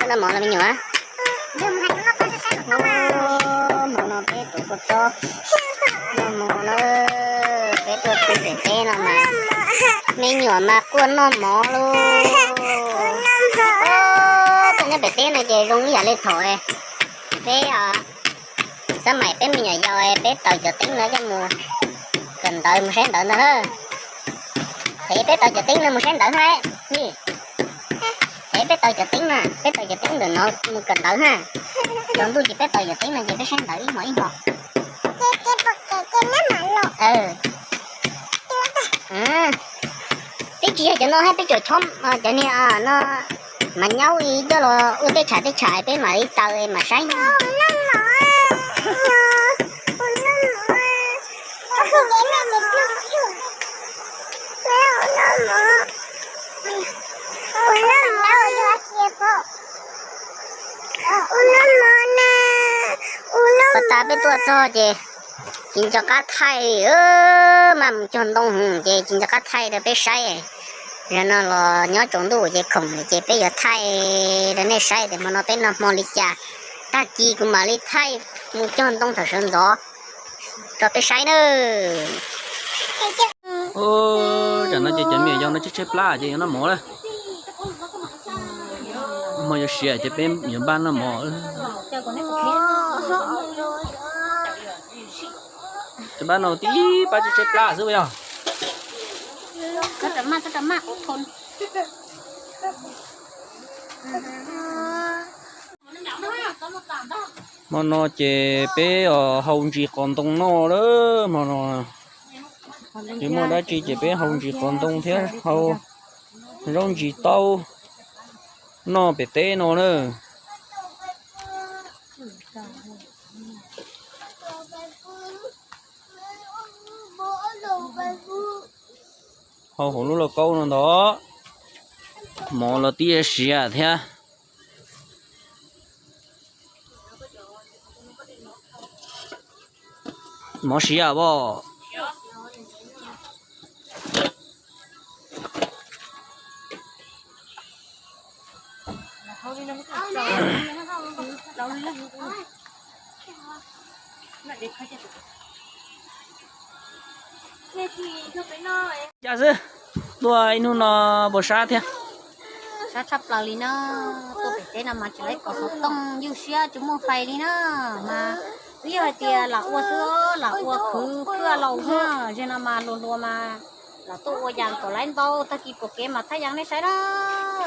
Noj mov los me nyuam. Hmo no peb tuav kua txob noj mov na, peb tuaj pw pem teb no mas me nyuam mas quaj noj mov lauj. Tuaj nyob pem teb no ces zoo ib yam li thaum peb xab maim peb me nyuam yaus peb taws cov teeb no coj mus kawm ntawv mus saib ntawv ntag na. Es peb taws cov teeb no mus saib ntawv na. Es peb taws cov teeb na, peb taws cov teeb ntawm no mus kawm ntawv na. Tsaus ntuj ces peb taws cov teeb no ces peb saib ntawv ib hmos ib hmos. Twb tsis yog cov no thiab, peb tsuas chob cov niag no mas nyaub coj los ua tej tsham tej tsham peb mam li taws mam saib. Pas tas peb tuaj txog ces tsis nco qab thaij, mas mus cog ntoo ces tsis nco qab thaij rau peb saib. Zaum no los nyob tsaus ntuj ces khoom lawm ces peb yuav thaij rau nej saib tias hmo no peb noj hmo li cas. Tag kis kuv mam li thaij mus cog ntoo thaum sawv ntxov rau peb saib nawb. Tam no ces cov me nyuam yaus no tshaib tshaib plab ces yuav noj mov lawm. Hmo yuav siav ces peb yuav npaj noj mov. Cov npaj no tib pab tshaib tshaib plab xwb yog. Hmo no ces peb hau ntsis qos ntoo noj lawm hmo no. Tsis muaj dab tsi ces peb hau ntsis qos ntoo thiab hau zaub ntsis taub noj pem teb no na. Hau hauv lub lauj kaub no ntag. Mov los tib siav thiab. Mov siav as. Cas xwb, tuaj ib hnub no puas sab thiab? Sab tshaj plaws li na. Tuaj pem teb no mas tsis laib kom xov tooj ywj siab tsis muaj fais li na. Mas twb yog hais tias lam ua xwb, lam ua khwv pwj laus xwb. Zaum no mas hluas hluas mas lam tuaj ua yas kom laib ntau, tag kis pom kev mas thaj yas nej saib na.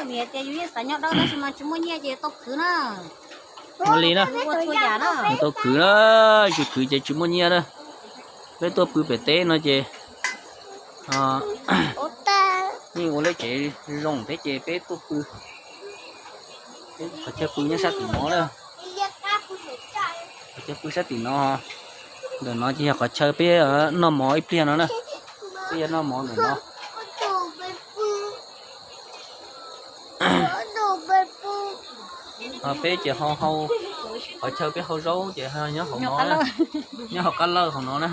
Vim hais tias yus yeej xav nyob dawb tab sis mas tsis muaj nyiaj ces tau khwv na. Ua li na, tau khwv na, tsis khwv ces tsis muaj nyiaj na. Peb tuaj pw pem teb no ces yeej ua lub tsev zoo thiab ces peb tuaj pw. Qhov chaw pw nyob sab tim no na. Qhov chaw pw sab tim no. Ntawm no ces yog qhov chaw peb noj mov ib pliag no na. Peb yuav noj mov ntawm no. Peb ces ho hau, qhov chaw peb hau zaub ces nyob hauv no, nyob hauv qab lawj hauv no na.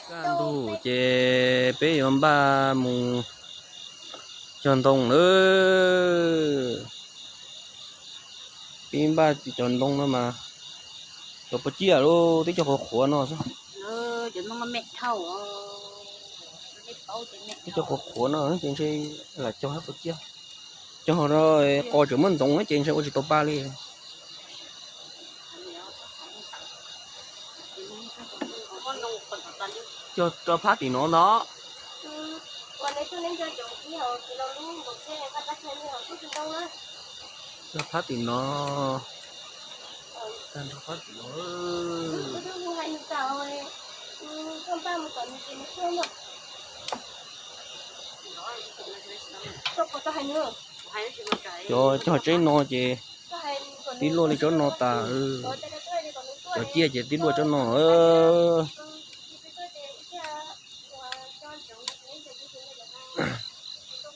Kaj ntug ces peb yuav npaj mus cog ntoo lawm. Peb npaj cog ntoo no mas cov puas ciaj lub teb cog qhuav qhuav no xwb. Teb cog qhuav qhuav no ces ntshe lam cog puas ciaj. Cog qos tseem muab ntxoov ces ntshe ua tsis tau pa li. Cog rau phab tim no ntag. Cog phab tim no. Tag nrho phab tim no. Cov cog tsev no ces tib luaj li tsob no tas. Cov ciaj ces tib luaj tsob no.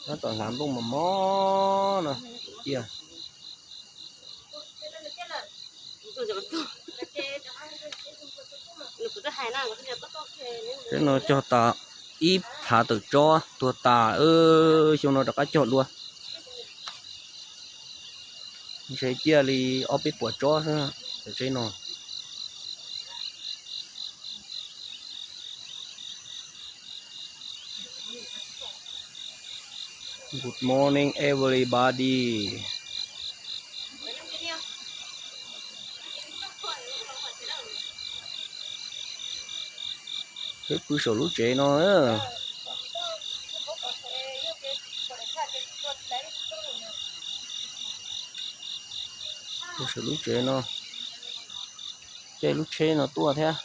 Tab tom hlav nplooj mos mos no. Ciaj. Tsheb no cog tas ib phav tawm tsob tuag tas, xyoo no rov qab cog dua. Ntshe ciaj li ob peb puas tsob xwb tawm tsheb no. Good morning, everybody. Peb pw saum lub tsev no. Pw saum lub tsev no, caij lub tsheb no tuaj thiab.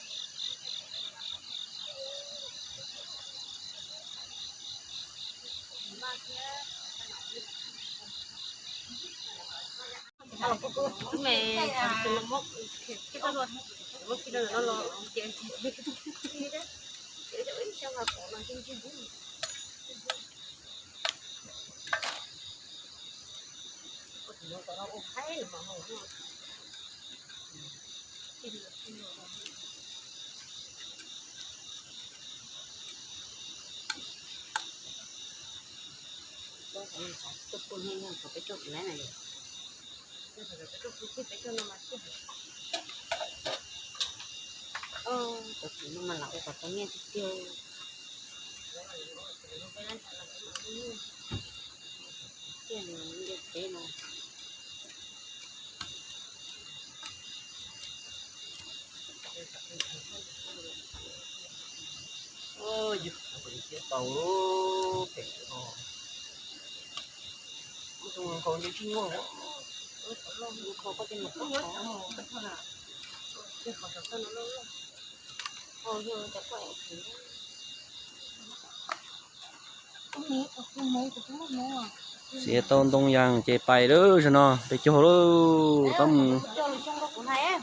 Txiav tau ntoo yas ces pais lawm, zaum no peb cog lawm, rov mus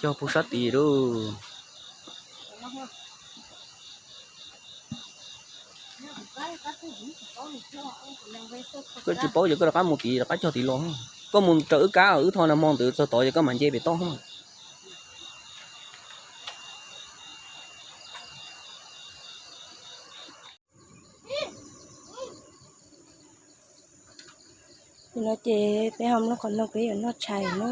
cog pug sab tid lawm. Koj tsis paub ces koj rov qab mus tid, rov qab cog tid los. Koj mus raws wb kab, wb thov nag hmo ntawd txog tod ces koj mam nce pem toj. Nim no ces peb ho muab qhov ntoo peb yuav noj tshais na.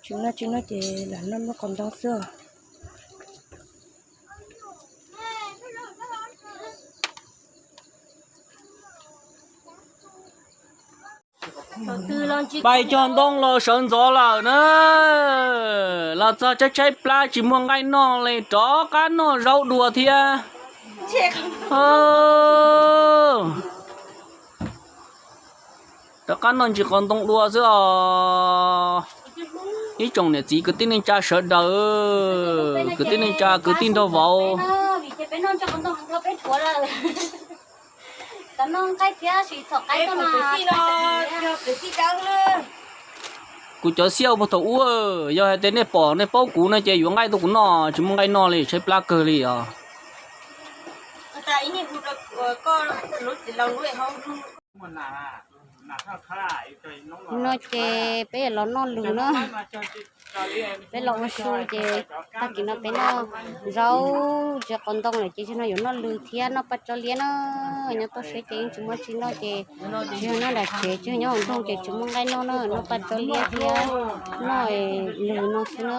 Tsis noj tsis noj ces lam noj muab qhov ntoo xwb. Pais cog ntoo los sawv ntxov lawm na. Los txog tshaib tshaib plab tsis muaj nqaij noj li, rov qab noj zaub dua thiab. Rov qab noj ntsis qos ntoo dua xwb os. Ib tsoom niam txiv kwv tij neej tsa sawv daws, kwv tij neej tsa kwv tij nraug vauv. Kuv cov xiab puag thaum ub, yog hais tias nej pom nej paub kuv no ces yuav nqaij tuaj kuv noj, tsis muaj nqaij noj li, tshaib plab kawg li os. No ces peb yuav los noj lws na. Peb los ua su ces tag kis no peb noj zaub, ntsis qos ntoo lawm ces tsis no yuav noj lws thiab noj paj tso liab na. Nyob toj siab ces yeej tsis muaj tsi noj ces tsis yog nyob nram tsev, tsis yog nyob hauv nroog ces tsis muaj nqaij noj na, noj paj tso liab thiab noj lws no xwb na.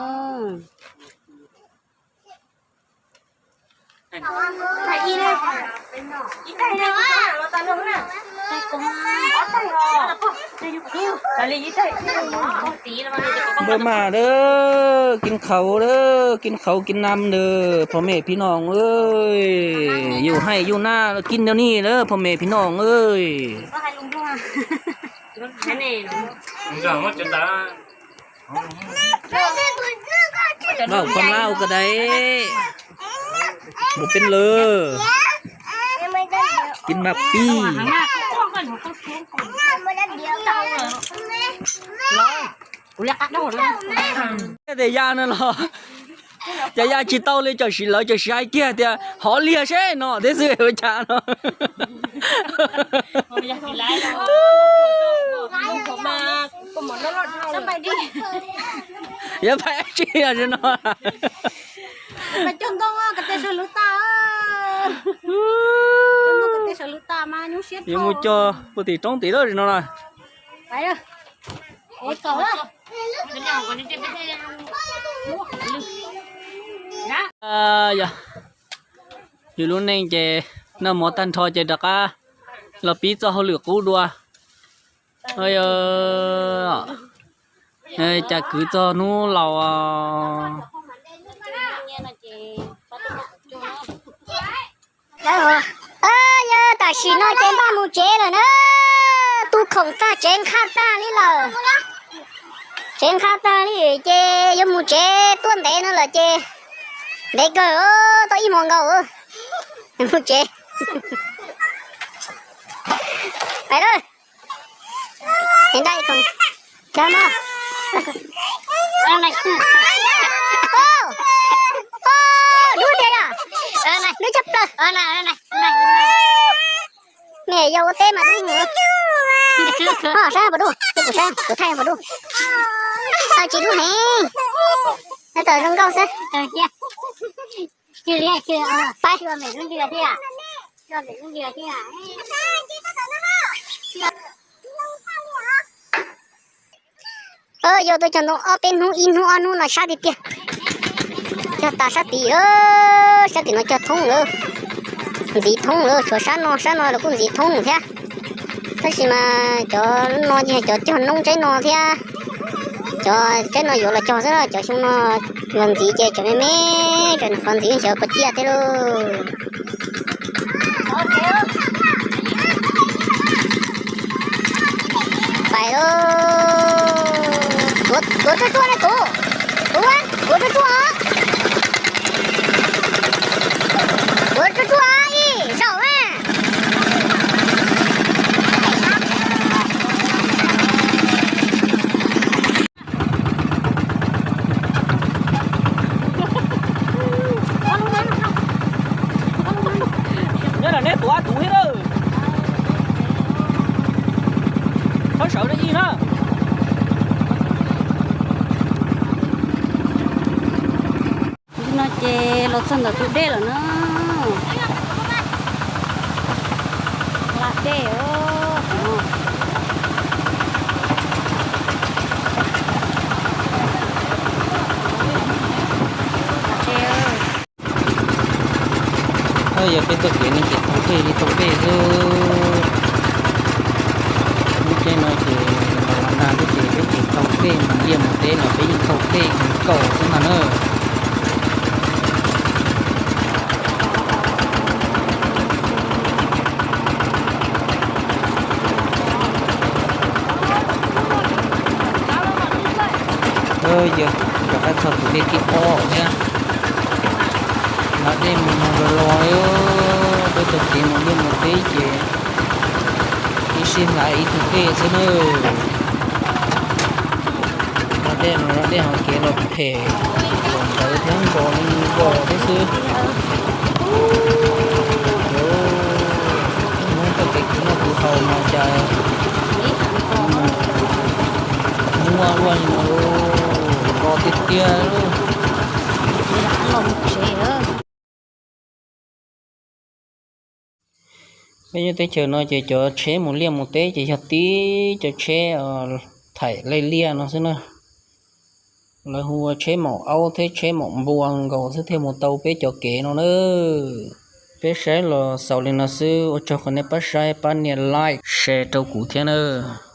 Npawg mas dawb, kis qhauv dawb, kis qhauv kis nam dawb, phom mem phim noom, yus haij yus nam kis nyob ni dawb, phom mem phim noom. Lau koj lau koj dai, mus peb lawm, kis mas pib, tias ya no los, cas ya tsis tau li, tam sim lawv tam sim hais kiag tias hov liag seb no thiab xwb ua cas no. Yuav pais tsi os no. Yuav mus cog puag tim roob tid lawm no na. Yus lub neej ces noj mov tag nrho ces rov qab los pib txoj hauj lwm qub dua. Cas kwv txog hnub laus. Yog tam sim no ces npaj mus tsev lawm na. Tu khoom tag tsev nqhaj tag li lawm. Tsev nqhaj tag li ces yuav mus tsev, tuaj ntev no lawm ces ntev kawg, tau ib hmo nkaus mus tsev. Pais lawm. Dub tiag yom. Dub tshaj plaws. Niam yau ua teb mas dub. Saib puas dub, kuv saib kuv thaij puas dub. Tsis dub heev. Tawm zoo nkauj xwb. Pais. Yog tuaj cog ntoo ob peb hnub, ib hnub ob hnub no sab tiag tiag. Cog tas sab tid, sab tim no cog thoob lawm, ntxiv thoob lawm, tshuav sab no, sab no los kuj ntxiv thoob thiab. Tab sis mas cov no ces cov cog noob tsaib no thiab, cov tsaib no yuav los cog xwb, cov xyoo no los ntxiv ces cov me me, cov ntxiv xyov puas ciaj thiab lauj. Pais lauj. Tuav tsuag tsuag na, tuav, tuav tsuag tsuag, tuav tsuag tsuag ib zaug na. Nyob ntawm neb tuav tuv thiab lawm. Txhob sawv dab ib na. No ces los txog ntawm tus dej lawm na. Hla dej. Yog peb txoj kev no ces tau dej li tau dej xwb. Lub caij no ces los nag xwb ces peb ces tau dej mus liaj mus teb los peb yeej tau dej mus kaus xwb mas na. Yog rov qab txog tus dej thib ob thiab. Los dej mus mus los los, peb tau kev mus liaj mus teb ces ib sij hla ib tug dej xwb na. Los dej los los dej hauv kev los phem, los ntawd thiab nkos li nkos thiab xwb. Hnub txoj kev kuv noj kuv haus mas cas muaj ua li no, nkos tiag tiag. Peb nyob teb chaws no ces cov tsheb mus liaj mus teb ces yog tib cov tsheb thaim laij liaj no xwb na. Lawv hu ua tsheb maum aub thiab tsheb maum npua nkaus xwb thiaj mus tau peb cov kev no na. Peb saib los xaus li no xwb, ua tsaug qhov nej pab saib, pab nias like, share rau kuv thiab nawb.